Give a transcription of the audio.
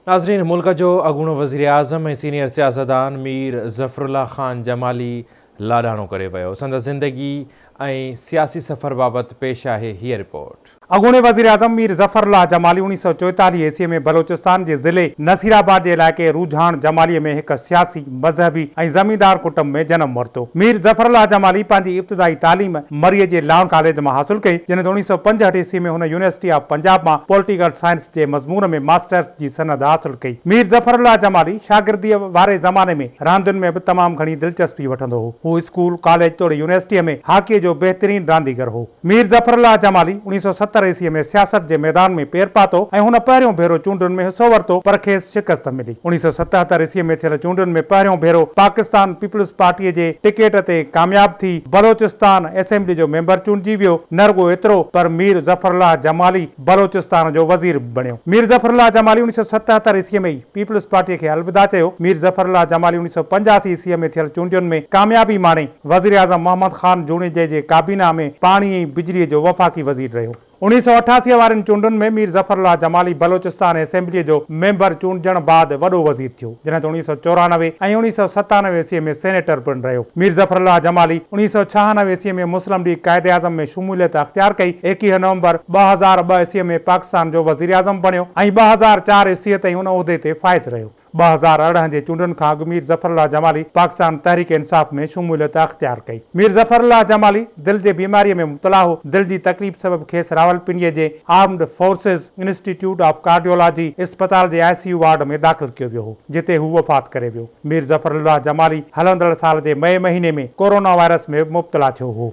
ناظرين ملڪ جو اڳوڻو وزيراعظم ۽ سينيئر سياستدان مير ظفرالله خان جمالي لاڏاڻو ڪري ويو. سندس زندگي ۽ سياسي سفر بابت پيش آهي هيء رپورٽ. اڳوڻي وزيراعظم مير ظفر الله جمالي 1944 عيسوي ۾ بلوچستان جي ضلعي نصيرآباد جي علائقي روجهاڻ جمالي ۾ هڪ سياسي، مذهبي ۽ زميندار ڪٽنب ۾ جنم ورتو. مير ظفر الله جمالي پنهنجي ابتدائي تعليم مريء جي لائونس ڪاليج مان حاصل ڪئي، جڏهن ته 1965 عيسوي ۾ هن يونيورسٽي آف پنجاب مان پوليٽيڪل سائنس جي مضمون ۾ ماسٽرس جي سند حاصل ڪئي. مير ظفر الله جمالي شاگرديء واري زماني ۾ راندين ۾ به تمام گهڻي دلچسپي وٺندو هو. هو اسڪول، ڪاليج توڙي يونيورسٽيء ۾ هاڪيء جو بهترين رانديگر هو. مير ظفر الله جمالي 1970 عيسويء ۾ سياست جي ميدان ۾ پير پاتو ۽ هن پهريون ڀيرو چونڊن ۾ حصو ورتو پر کيس شڪست ملي. 1977 عيسويء ۾ ٿيل چونڊن ۾ پهريون ڀيرو پاڪستان پيپلز پارٽيء جي ٽڪيٽ تي ڪامياب ٿي بلوچستان اسيمبليء جو ميمبر چونڊجي ويو. نه رڳو ايترو پر مير ظفر الله جمالي بلوچستان جو وزير به بڻيو. مير ظفر الله جمالي 1977 عيسويء ۾ ئي پيپلز پارٽيء کي الوداع چيو. مير ظفر الله جمالي 1985 عيسويء ۾ ٿيل چونڊين ۾ ڪاميابي ماڻي وزيراعظم محمد خان جوڻيجي جي ڪابينا ۾ پاڻي ۽ بجليء جو وفاقي وزير رهيو. 1988 وارين چونڊن ۾ مير ظفر الله جمالي بلوچستان اسيمبليء جو ميمبر چونڊجڻ بعد وڏو وزير ٿيو، جڏهن ته 1994 ۽ 1997 عيسويء ۾ سينيٽر پڻ رهيو. مير ظفر الله جمالي 1996 عيسويء ۾ مسلم ليگ قائداعظم ۾ شموليت اختيار ڪئي، 21 نومبر 2002 عيسويء ۾ پاڪستان جو وزيراعظم بڻيو ۽ 2004 عيسويء تائين ان عهدي تي فائز رهيو. 2018 جي چونڊن کان اڳ مير ظفر الله جمالي پاڪستان تحريڪ انصاف ۾ شموليت اختيار ڪئي. مير ظفر الله جمالي دل جي بيماريء ۾ مبتلا هو. دل جي تڪليف سبب کيس راولپنڊيء جي armed forces institute of cardiology اسپتال جي آء سي يو وارڊ ۾ داخل ڪيو ويو هو، جتي هو وفات ڪري ويو. مير ظفر الله جمالي هلندڙ سال جي مئي مهيني ۾ ڪورونا وائرس ۾ به مبتلا ٿيو هو.